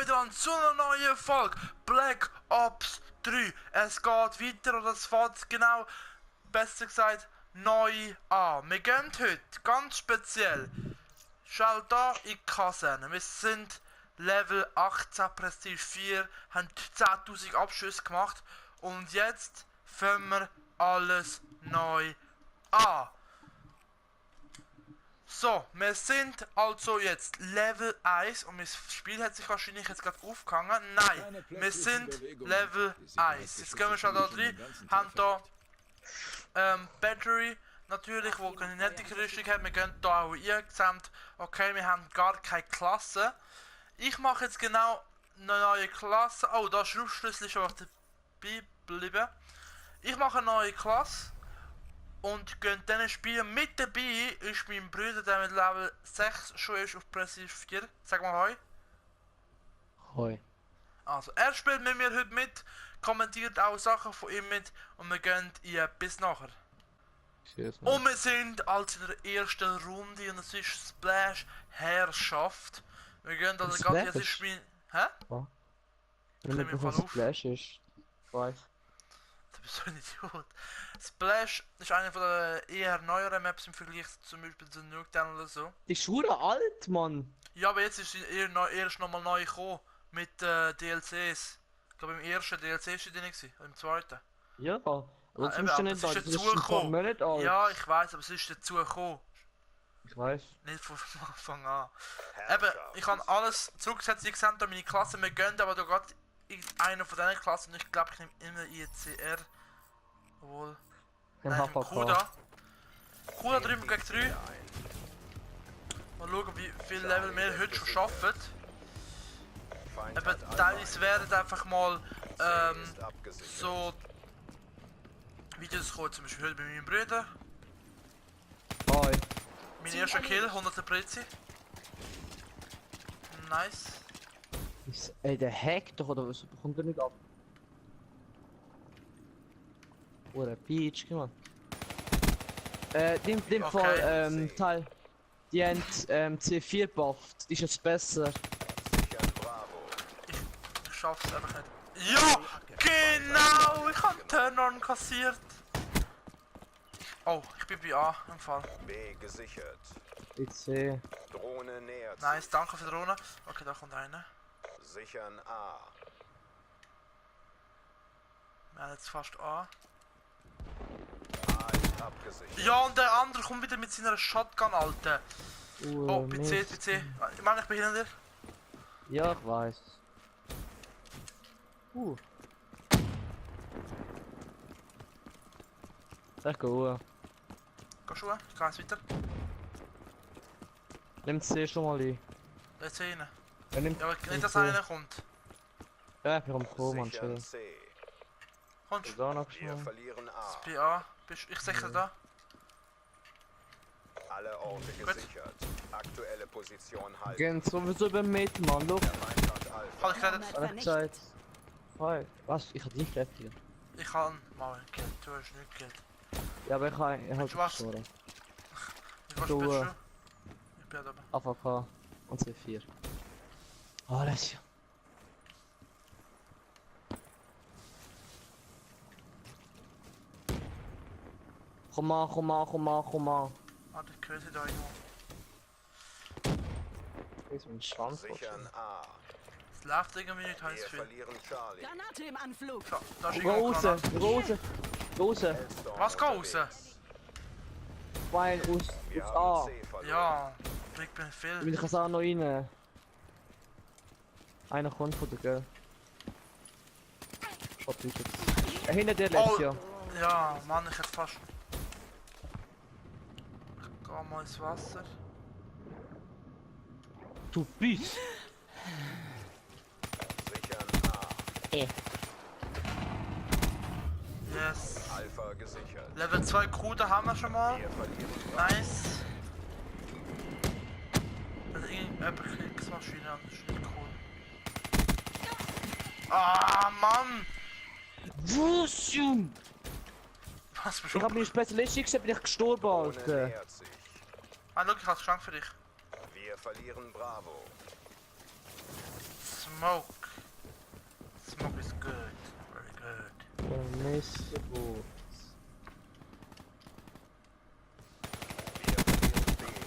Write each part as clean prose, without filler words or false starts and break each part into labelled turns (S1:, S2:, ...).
S1: miteinander zu einer neuen Folge Black Ops 3. Es geht weiter und es fängt genau, besser gesagt, neu an. Wir gehen heute ganz speziell, schau da in die Kaserne. Wir sind Level 18 Prestige 4, haben 10.000 Abschüsse gemacht und jetzt fangen wir alles neu an. So, wir sind also jetzt Level 1 und das Spiel hat sich wahrscheinlich jetzt gerade aufgehangen. Nein, wir sind Level 1. Jetzt gehen wir schon da drin, haben da Battery natürlich, wo keine nette Rüstung hat. Wir gehen da auch eingesamt. Okay, wir haben gar keine Klasse. Ich mache jetzt genau eine neue Klasse. Oh, da ist Schriftschlüssel schon auf dabei geblieben. Ich mache eine neue Klasse. Und gehen dann spielen. Mit dabei ist mein Bruder, der mit Level 6 schon ist auf Prestige 4. Sag mal Hoi.
S2: Hoi.
S1: Also, er spielt mit mir heute mit, kommentiert auch Sachen von ihm mit und wir gehen bis nachher. Und wir sind als in der ersten Runde und es ist Splash Herrschaft. Wir gehen da gerade, jetzt ist mein... Hä?
S2: Ja. Wenn du auf Splash ist. Ich weiß.
S1: Du bist so ein Idiot. Splash ist eine von der eher neueren Maps im Vergleich zum Beispiel zu Nuketown oder so.
S2: Die ist schon alt, Mann.
S1: Ja, aber jetzt ist sie erst nochmal neu gekommen mit DLCs. Ich glaube im ersten DLC ist sie drin gewesen, oder im zweiten.
S2: Ja, aber das
S1: eben,
S2: ist
S1: aber
S2: nicht
S1: es ist
S2: alt.
S1: dazugekommen. Ja, ich weiß, aber es ist dazu gekommen.
S2: Ich weiß.
S1: Nicht von Anfang an. Eben, ich habe alles zurückgesetzt, ihr seht da meine Klasse, wir gehen aber da gerade in einer von diesen Klassen, ich glaube ich nehme immer ICR. Obwohl. Nein, ich nehme Kuda. Kuda 3 gegen 3. Mal schauen, wie viel Level wir heute schon schaffen. Eben, teilweise werden einfach mal so Videos kommen, zum Beispiel heute bei meinem Bruder.
S2: Hi.
S1: Mein erster Kill, 100 Prezi. Nice.
S2: Ey, der hackt doch, oder was bekommt er nicht ab? Oder Peach, guck mal. Dem
S1: Okay.
S2: Fall, Teil. Die haben C4 bufft, die ist jetzt besser.
S1: Ich schaff's einfach nicht. Ja! Genau! Ich hab Turn-On kassiert. Oh, ich bin bei A im Fall.
S3: B gesichert.
S2: Ich sehe.
S3: Drohne nähert
S1: Nice, danke für die Drohne. Okay, da kommt eine.
S3: sich. Sichern A.
S1: Wir haben jetzt fast A.
S3: A ist abgesichert.
S1: Ja, und der andere kommt wieder mit seiner Shotgun, Alter. Oh, PC,
S2: Mist.
S1: PC. Ich meine, ich bin hinter dir.
S2: Ja, ich weiß. Sag gut.
S1: Geh schon, ich kann jetzt weiter.
S2: Nimm C schon mal ein.
S1: Jetzt hin.
S2: Er nimmt
S1: Ja, aber nicht, dass einer kommt.
S2: Ja, ich bin am Kommen, Mann,
S3: Sichern
S2: chill.
S3: C.
S1: Kommst du?
S2: Da noch
S3: Wir
S2: schon.
S3: verlieren A.
S1: Bei A. Ich sichere da.
S3: Alle Orte gesichert. Aktuelle Position halten.
S2: Gehen sowieso über Mit, Mann, look.
S3: Der Feind hat Alpha.
S1: Kann ich geredet?
S2: Hab ich gesagt. Hi. Was? Ich hab dich gerettet hier.
S1: Ich kann mal einen Kill, du hast nicht gekillt.
S2: Ja, aber ich hab
S1: Was?
S2: geschoren.
S1: Was
S2: Du,
S1: spielst du? Ich bin da oben.
S2: AVK und C4. Alles ja. Komm an, komm an, komm an, komm an.
S1: Ah, der Crazy da irgendwo.
S2: Ist mein Schwanz.
S3: Sichern A.
S1: Es läuft irgendwie nicht, heiß
S3: Wir
S1: viel.
S3: verlieren Charlie.
S4: Granate im Anflug.
S1: So, da ist
S2: Geh
S1: irgendwo
S2: raus,
S1: Granate.
S2: geh raus, geh raus.
S3: Hellstorm
S1: Was, geh raus?
S3: unterwegs.
S2: Zwei
S3: Wir
S2: aus
S3: haben
S2: A.
S3: C verloren.
S1: Ja, bringt mir viel.
S2: Ich kann es auch noch rein. Einer kommt von der Girl. Oh, du jetzt. Hinter dir lebt ja.
S1: Ja, Mann, ich hätte fast. Ich geh mal ins Wasser.
S2: Du bist.
S3: Sichern A.
S1: Yes.
S3: Alpha gesichert.
S1: Level 2 Kuda haben wir schon mal.
S3: Wir verlieren
S1: Nice. Also irgendeine Kriegsmaschine an, das ist nicht cool. Ah, Mann!
S2: Was, Jung?
S1: Was bist
S2: Ich hab meine Spezialistin gesehen, bin ich gestorben,
S3: Drohne
S2: Alter.
S3: nähert sich.
S1: Ah, look, ich hab's Geschenk für dich.
S3: Wir verlieren Bravo.
S1: smoke. Smoke is good. Very good.
S2: Mr. Boots.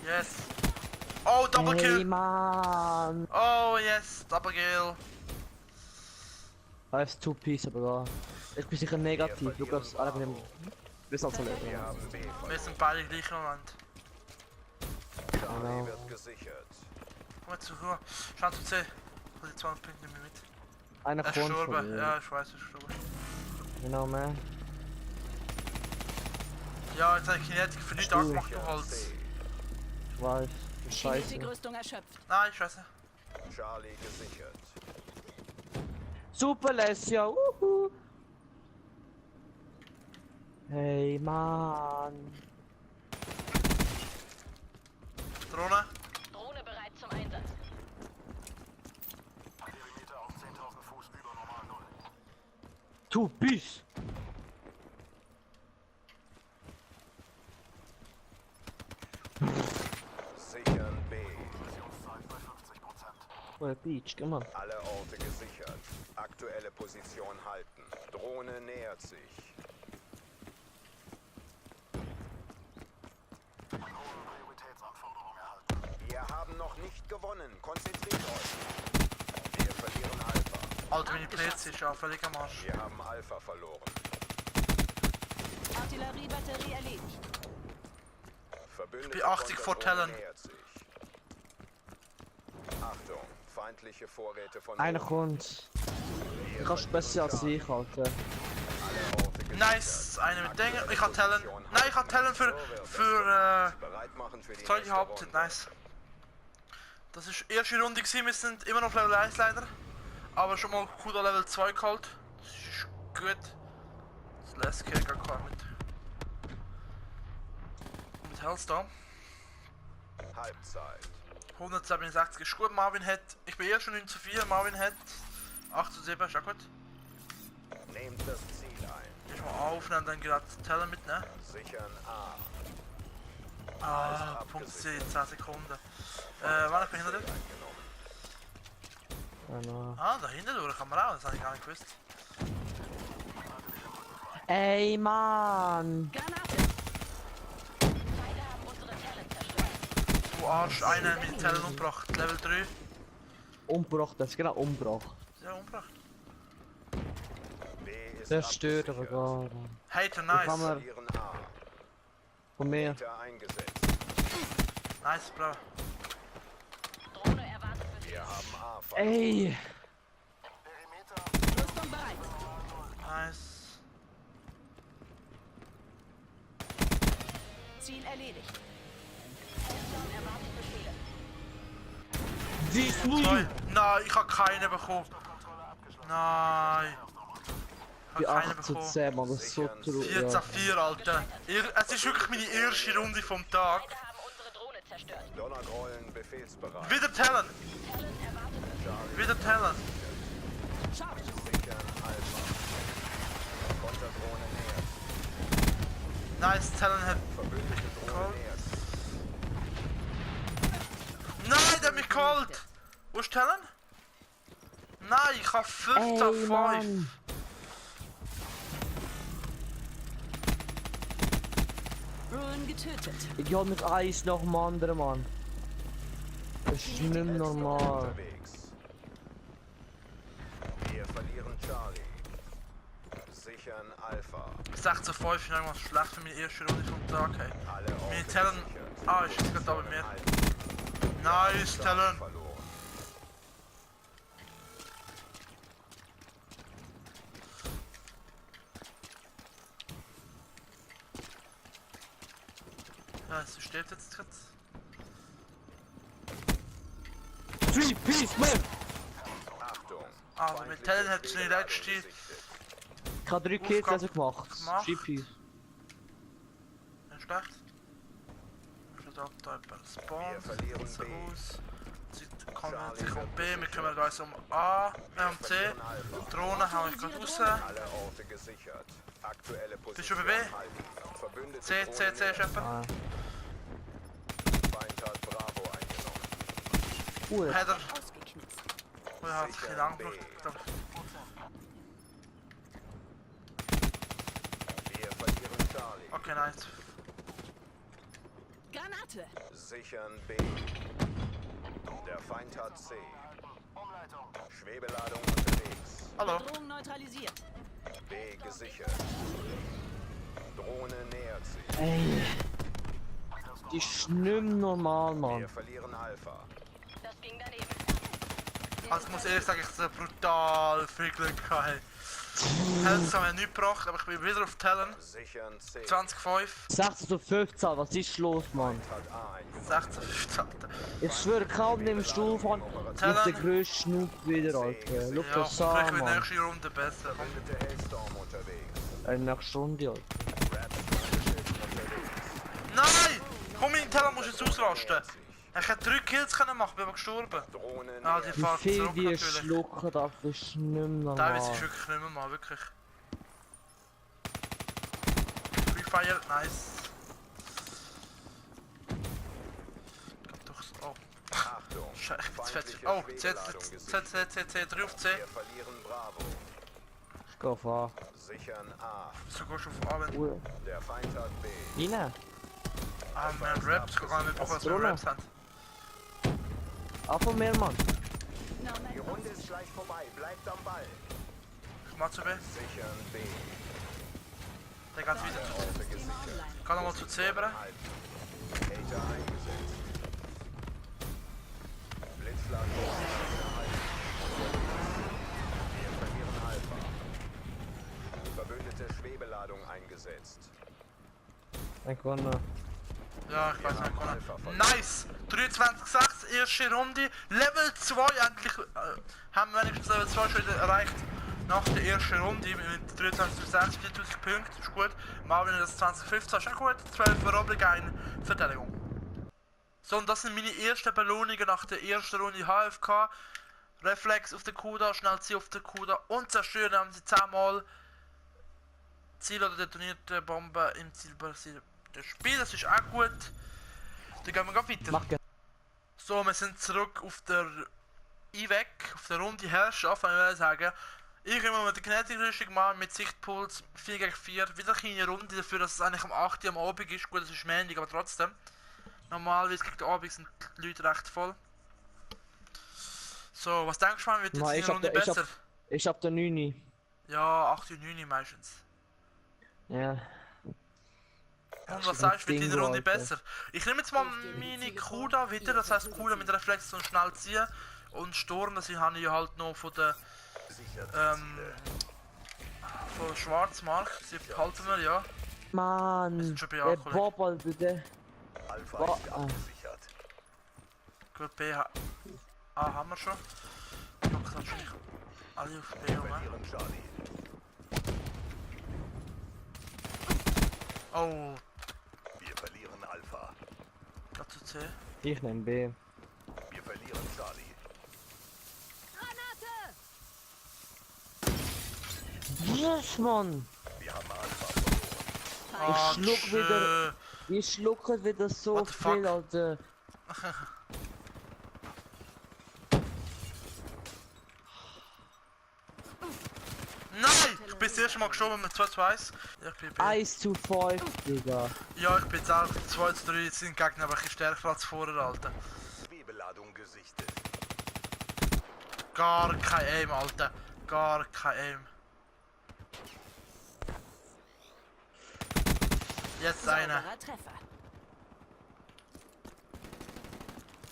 S1: Yes. Oh, double
S2: Hey,
S1: kill.
S2: Mann!
S1: Oh, yes, double kill.
S2: Er ist 2-Piece, aber da. Ich bin sicher negativ, Lukas. Alle von dem. Wir sind also
S3: Wir
S2: leben.
S3: haben B
S1: Wir
S3: verloren.
S1: sind beide im gleichen Moment.
S3: Charlie
S2: Genau.
S3: wird gesichert.
S1: Komm jetzt zur Ruhe. Schau zu C. Ich die 200 Punkte nicht mehr mit.
S2: Einer
S1: Er ist
S2: kommt von
S1: gestorben.
S2: mir.
S1: Ja, ich weiß, er ist gestorben.
S2: Genau, man.
S1: Ja, jetzt habe ich Kinetik für nichts angemacht, du Holz.
S3: C.
S2: Ich weiß. Das ist scheiße.
S4: Kinetik-Rüstung erschöpft.
S1: Nein, scheiße.
S3: Charlie gesichert.
S2: Super, Lesja. Uhu. Hey, Mann.
S1: Drohne.
S4: Drohne bereit zum Einsatz.
S2: Du bist.
S3: Sichern B.
S2: Oh, Beach, geh mal.
S3: Alle Orte gesichert. Aktuelle Position halten. Drohne nähert sich. Wir haben noch nicht gewonnen. Konzentriert euch. Wir verlieren Alpha.
S1: Alter, meine PC ist ja völlig am Arsch.
S3: Wir haben Alpha verloren.
S4: Artilleriebatterie erledigt.
S3: Verbündete
S1: Ich bin 80 vor
S3: Konterdrohne
S1: Talon.
S3: nähert sich. Achtung, feindliche Vorräte von
S2: Einer
S3: Drohnen.
S2: kommt. Du kannst besser als ich, Alter.
S3: Alle Orte gesichert.
S1: Nice, eine mit Dingen. Ich hab Talent.
S3: Position
S1: Nein, ich hab Talent für
S3: bereit machen für die
S1: Zeug
S3: nächste
S1: Hauptzeit.
S3: Runde.
S1: Nice. Das ist die erste Runde gewesen. Wir sind immer noch auf Level 1 leider. Aber schon mal gut an Level 2 geholt. Das ist gut. Das lässt hier gar keinen mit Health da.
S3: Halbzeit.
S1: 167 ist gut. Marvin hat. Ich bin erst schon 9 zu 4. Marvin hat 8 zu 7. Ist auch gut.
S3: Nehmt das Ziel ein.
S1: Ich mal aufnehmen, dann gerade Talent mitnehmen.
S3: Sichern A.
S1: Ah, Punkt C, 10 Sekunden. Wann ich bin hinter dir?
S2: Genau.
S1: Ah, da hinten durch kann man auch, das habe ich gar nicht gewusst.
S2: Ey, Mann!
S4: Granate. Feinde haben unsere Talent zerstört.
S1: Du Arsch, einer mit Talent umgebracht. Level 3.
S2: Umgebracht, das ist genau umgebracht.
S1: Ja, umgebracht.
S3: B ist
S2: Zerstört aber
S3: abgesichert.
S2: gar nicht.
S1: Hater,
S2: kann
S1: nice.
S2: man-
S3: Verlieren A.
S2: Von mir.
S3: Hater eingesetzt.
S1: Nice, bro.
S4: Drohne erwartet für Sie.
S3: Wir haben A verloren.
S2: Ey!
S4: Rüstung bereit.
S1: Nice.
S4: Ziel erledigt. Countdown erwartet Befehle.
S2: Siehst
S1: Zwei. Nein, ich habe keine bekommen. Nein. Ich
S2: Die
S1: habe keine
S2: 8 zu
S1: bekommen.
S2: 10, Mann, das ist so traurig.
S1: 14-4, Alter. Es ist wirklich meine erste Runde vom Tag.
S4: Feinde haben unsere Drohne zerstört.
S3: Donnergrollen befehlsbereit.
S1: Wieder Talent.
S4: Talent erwartet.
S1: Wieder Talent.
S4: Scharf.
S3: Sichern Alpha. Konterdrohne nähert.
S1: Nice, Talent hat.
S3: Verbündete
S1: Cool.
S3: Drohne nähert.
S1: Nein, der hat mich geholt. Wo ist Talent? Nein, ich habe 15-5.
S2: Mann!
S4: Ruin getötet.
S2: Ich hol mich eins nach dem anderen, Mann. Das ist nicht mehr normal.
S3: Unterwegs. Wir verlieren Charlie. Sichern Alpha.
S1: 6 zu 5 ist noch mal schlecht für meine erste Runde vom Tag. Hey.
S3: Alle Orte
S1: Meine Talent.
S3: gesichert.
S1: Ah, ist jetzt gerade da bei mir.
S3: Halten.
S1: Nice, Talent.
S3: Verloren.
S1: Ja, es steht jetzt gerade.
S2: 3-Piece, man!
S3: Achtung.
S1: Also mit Talent hat es nicht letzte.
S2: Ich habe 3 Kills also gemacht.
S1: Gemacht.
S2: 3-Piece.
S1: Nicht schlecht. Ich will da jemand Spawn.
S3: Wir verlieren
S1: So
S3: B.
S1: aus. Sie kommt B, wir kümmern uns um A, um C. Drohne hau ich gerade raus.
S3: Alle Orte gesichert. Aktuelle
S1: Bist du
S3: Position
S1: bei B?
S3: halten. Verbündete
S1: C,
S3: Drohne
S1: C, C,
S3: nähert.
S1: Schöpfer.
S2: Ah.
S3: Feind hat Bravo eingenommen.
S2: Gut.
S1: Header.
S4: Ausgeknipst.
S1: Oder hat sich lang gebraucht?
S3: Wir verlieren Charlie.
S1: Okay, nice.
S4: Granate.
S3: Sichern B. Der Feind hat C. Schwebeladung unterwegs.
S1: Hallo.
S4: Bedrohung neutralisiert.
S3: B gesichert. Drohne nähert sich.
S2: Ey. Die ist nicht mehr normal,
S3: Wir
S2: Mann.
S3: verlieren Alpha.
S4: Das ging daneben.
S1: Also ich muss ehrlich sagen, ich habe brutal viel Glück gehabt. Hey. Hells haben wir nicht gebracht, aber ich bin wieder auf Talon.
S3: Sichern C.
S1: 20,5.
S2: 16 zu 15, was ist los, Mann?
S3: Hat A eingenommen.
S1: 16, 15.
S2: Ich schwöre, kaum nimmst du auf, Mann. Ist der grösste Schnupp wieder, Alter. Schau
S1: Ja,
S2: das
S1: vielleicht
S2: an,
S1: wird
S2: Mann.
S1: nächste Runde besser.
S3: Verbündete Hellstorm unterwegs.
S2: Eine nächste Stunde, Alter.
S3: Rapid-Schiff unterwegs.
S1: Nein! Komm in den Teller, musst du jetzt ausrasten. Ich hätte 3 Kills können machen, bin aber gestorben.
S3: Drohne
S1: Ah, die
S3: nähert
S2: Wie
S1: Fahrt
S2: viel
S1: zurück
S2: die
S1: natürlich.
S2: schlucken darf, ist nicht mehr
S1: Teilweise
S2: normal.
S1: ist wirklich nicht mehr mal, wirklich. Free Fire, nice. Geht doch so. Oh,
S3: Achtung.
S1: Scheiße, jetzt fährt
S3: Feindliche
S1: Oh,
S3: Schwebeladung gesichert.
S1: C, 3 auf C.
S3: Wir verlieren Bravo.
S2: Ich geh auf A.
S3: Sichern A.
S1: So gehst du auf A, wenn...
S2: Ui.
S3: Der Feind hat B.
S2: Rein.
S1: Ah, wir haben Raps, guck mal, wir brauchen was wir
S2: Drohne.
S1: Raps haben.
S2: A von mir, Mann.
S3: Die Runde ist gleich vorbei. Bleibt am Ball.
S1: Ich mach zu B.
S3: Sichern B.
S1: Der geht wieder.
S3: Orte gesichert.
S1: Kann nochmal zu C, bra.
S3: Halten. Hater eingesetzt. Blitzschlag. Wir verlieren Alpha. Verbündete Schwebeladung eingesetzt.
S2: Ein Corner.
S1: Ja, ich weiß nicht,
S3: haben
S1: kann
S3: Alpha verloren.
S1: Nice! 23,6, erste Runde. Level 2 endlich. Haben wir wenigstens Level 2 schon wieder erreicht. Nach der ersten Runde mit 23,6, 4000 Punkte, ist gut. Marvin das 2015 ist auch gut. 12 Verrobbelung, 1 Verteidigung. So, und das sind meine ersten Belohnungen nach der ersten Runde HFK. Reflex auf der Kuda, schnell ziehen auf der Kuda und zerstören haben sie 10 Mal Ziel oder detonierte Bombe im Ziel basiert. Das Spiel, das ist auch gut. Dann gehen wir gleich weiter.
S2: Mach
S1: So, wir sind zurück auf der IWEC, auf der Runde Herrschaft, wenn ich sagen. Ich immer mit der Kinetic-Rüstung machen, mit Sichtpuls 4 gegen 4. Wieder eine kleine Runde dafür, dass es eigentlich um 8 Uhr am Abend ist. Gut, es ist Montag, aber trotzdem. Normalerweise gegen den Abend sind die Leute recht voll. So, was denkst du, wird jetzt
S2: Nein,
S1: in der Runde besser?
S2: Ich hab den 9.
S1: Ja, 8 und 9 meistens.
S2: Ja.
S1: Und was sagst du, wird in der
S2: Bingo,
S1: Runde
S2: Alter.
S1: besser? Ich nehme jetzt mal meine Kuda wieder, das heisst Kuda mit Reflex und schnell ziehen. Und Sturm, das habe ich halt noch von der von Schwarzmarkt, die behalten wir, ja. Wir
S2: Mann,
S1: sind schon bei
S2: der
S1: A, Kollege.
S2: Bobbel, bitte.
S3: Alpha
S2: Wa-
S3: ist abgesichert.
S1: Gut, B A haben wir schon. Noch natürlich alle auf B, oder?
S3: Verlieren Charlie.
S1: Oh,
S3: Wir verlieren Alpha.
S1: geht zu C.
S2: Ich nehm B.
S3: Wir verlieren Charlie.
S2: Yes, Mann!
S3: Wir haben Alpha verloren.
S1: Ah,
S2: schluck
S1: tschö.
S2: wieder. Die schlucken wieder so
S1: What the fuck?
S2: viel, Alter.
S1: Nein! Ich bin das erste Mal gestorben mit 2 zu 1. Ja, ich bin B.
S2: 1 zu 5, Digga.
S1: Ja, ich bin jetzt auch 2 zu 3. Jetzt sind die Gegner aber ein bisschen stärker als vorher, Alter.
S3: Schwebeladung gesichtet.
S1: Gar kein Aim, Alter. Gar kein Aim. Jetzt einer.
S4: Sauberer Treffer.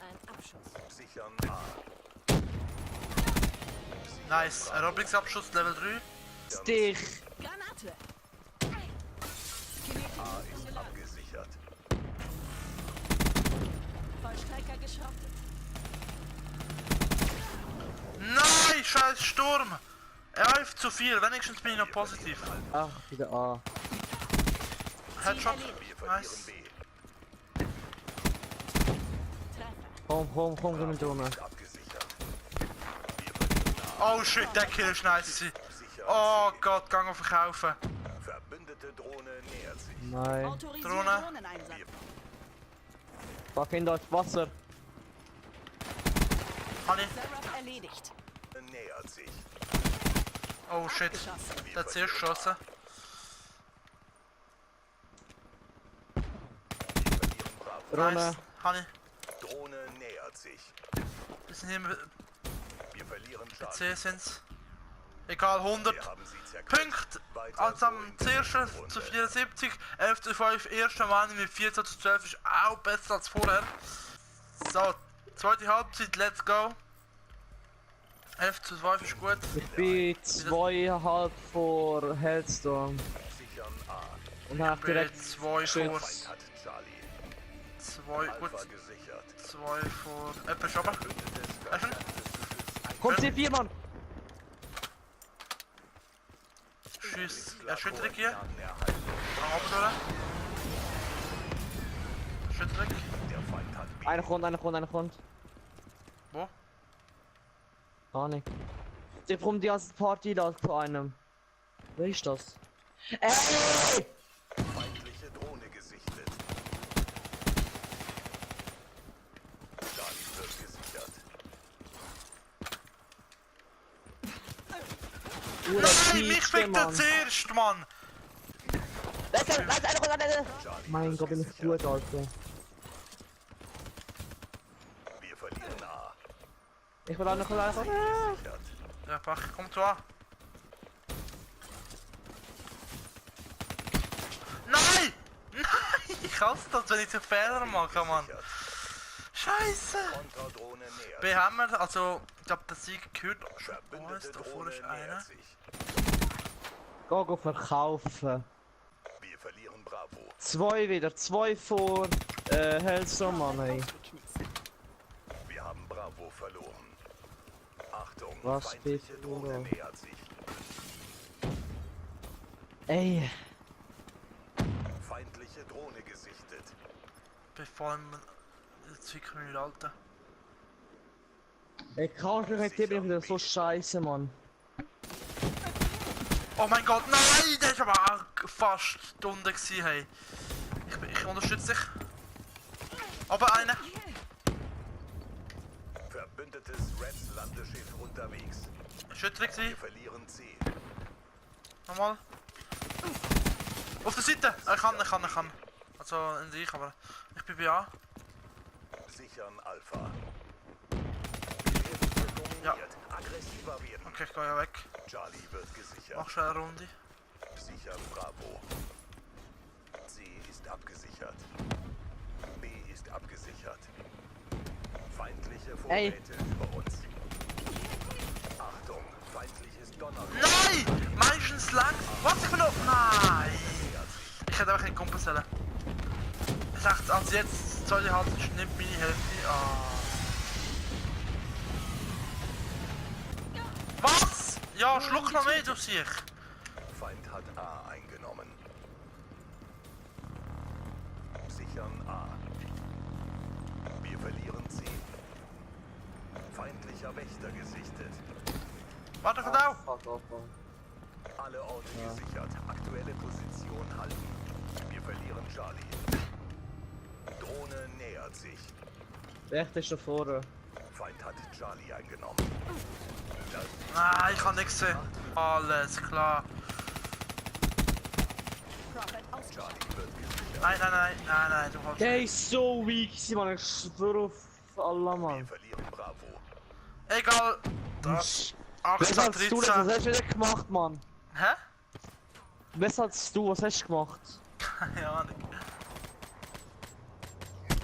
S4: Ein Abschuss.
S3: Sichern A.
S1: Nice. Aerobics-Abschuss Level 3.
S2: Stich!
S4: Granate.
S3: A ist abgesichert.
S4: Vollstrecker geschrottet.
S1: Nein, scheiß Sturm. 11 zu 4. Wenigstens bin ich noch positiv.
S2: Ach, wieder A.
S1: Headshot.
S3: Wir verlieren
S1: Nice.
S3: B.
S4: Treffer.
S2: Komm, geh mit Drohne.
S3: Ist abgesichert. Wir verlieren
S1: Oh shit, der Kill ist nice.
S3: Sichern
S1: Oh
S3: C.
S1: Gott, gang auf verkaufen.
S3: Verbündete Drohne nähert sich.
S2: Nein.
S4: Autorisiere
S1: Drohne.
S4: Drohneneinsatz.
S2: Fuck in das Wasser.
S1: Honey.
S4: Seraph erledigt.
S3: Drohne nähert sich.
S1: Oh shit,
S4: Abgeschossen.
S1: der hat zuerst geschossen.
S3: Wir verlieren Bravo.
S2: Rune.
S1: Nice, Honey,
S3: Drohne nähert sich.
S1: wir sind hier mit
S3: Wir verlieren Charlie.
S1: C sind's. Egal, 100
S3: Wir haben sie zerquetscht.
S1: Punkte.
S3: Weiter
S1: Also
S3: so
S1: am
S3: in der
S1: zuersten
S3: Runde.
S1: zu 74, 11 zu 5, erster Mann mit 14 zu 12 ist auch besser als vorher. So, zweite Halbzeit, let's go. 11 zu 5 ist gut.
S2: Ich bin 2,5 vor Hellstorm.
S3: Sichern A.
S2: Und hab direkt
S1: 2
S2: schön-
S1: vor,
S3: Feind hat Charlie.
S1: 2, gut,
S3: Alpha gesichert.
S1: 2 vor, etwas aber.
S3: Verbündetes
S1: schon?
S2: Kommt C4, Mann!
S1: Schuss, Erschütterung hier.
S3: Erhalten.
S1: Nach oben durch. Erschütterung.
S3: Der Feind hat B.
S2: Einer kommt.
S1: Wo?
S2: Gar nicht. Der kommt die ganze Party da von einem. Wer ist das? Ey!
S3: Feindliche Drohne gesichtet. Charlie wird gesichert.
S1: Nein, mich fickt er zuerst, Mann!
S2: Mein Gott, bin ich gut, Alter.
S3: Wir verlieren A.
S2: Ich will auch noch
S3: Gesichert.
S1: Ja, Bach, komm zu an. Nein! Nein! Ich hasse das, wenn ich so Fehler mache, Mann.
S3: Gesichert.
S1: Scheiße!
S3: Konterdrohne nähert.
S1: B haben wir, also, ich glaube, der Sieg gehört schon
S3: Verbündete
S1: uns. Da vorne
S3: Drohne
S1: ist einer.
S3: nähert sich.
S2: Go verkaufen.
S3: Wir verlieren Bravo.
S2: 2 wieder, 2 vor Hellstorm, Mann, ey.
S4: Ausgeknipst.
S3: Wir haben Bravo verloren. Achtung,
S2: Was
S3: feindliche
S2: bitte,
S3: Drohne
S2: Bruder?
S3: nähert sich.
S2: Ey,
S3: Feindliche Drohne gesichtet.
S1: Bevor man jetzt wirklich nicht Alter.
S2: ich kann mich nicht bin ich wieder so scheiße, Mann.
S1: Oh mein Gott, nein! Der ist aber auch fast drunter gewesen, hey. Ich unterstütze dich. Aber einer.
S3: Verbündetes Reds Landeschiff unterwegs.
S1: Erschütterung
S3: Wir
S1: gewesen.
S3: verlieren C.
S1: Nochmal. Auf der Seite! Ich kann. Also in sich, aber ich bin bei A.
S3: Sichern Alpha. Griff wird dominiert. Aggressiver werden.
S1: Okay, ich gehe ja weg.
S3: Charlie wird gesichert.
S1: Mach schnell eine Runde.
S3: Sichern Bravo. C ist abgesichert. B ist abgesichert. Feindliche
S2: Ey.
S3: Vorräte über uns. Achtung, feindliches Donner.
S1: Nein! Meistens lang. Was ich noch? Nein! Ich hätte einfach nicht kommen sollen. Ich dachte, also jetzt soll ich halt nimmt meine Hälfte. Ah. Was? Ja, schluck noch mehr durch sich.
S3: Feind hat A eingenommen. Sichern A. Wir verlieren C. Feindlicher Wächter gesichtet.
S1: Warte, genau.
S2: Fuck off, Mann.
S3: Alle Orte gesichert. Aktuelle Position halten. Wir verlieren Charlie. Drohne nähert sich.
S2: Echt ist da vorne.
S3: Feind hat Charlie eingenommen. Das
S1: Ah, ich kann nichts sehen. Alles klar.
S4: Prophet ausgeschaltet.
S3: Charlie wird gesichert.
S1: Nein, du hast.
S2: Der ist so weak, Mann. Ich schwöre auf Allah,
S3: Wir
S2: Mann.
S3: verlieren Bravo.
S1: Egal. Das.
S2: Was
S1: 18,
S2: hast du denn?
S1: 13.
S2: Was hast du denn gemacht, Mann?
S1: Hä?
S2: Was hast du? Was hast du gemacht?
S1: Keine Ahnung.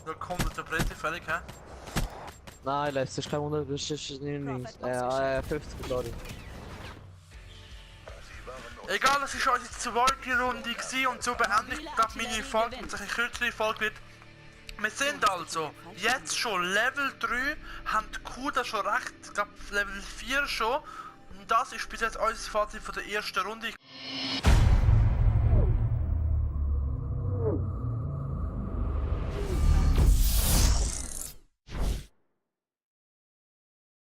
S1: Da kommt der Brette fertig, hä?
S2: Nein, das ist kein Wunder, das ist nicht 50, sorry.
S3: Sie waren uns
S1: Egal, das ist unsere zweite Runde gewesen und so beende ich glaube meine Folge, und eine kürzere Folge wird. Wir sind also jetzt schon Level 3, haben die Kuda schon recht, ich glaube Level 4 schon. Und das ist bis jetzt unser Fazit von der ersten Runde.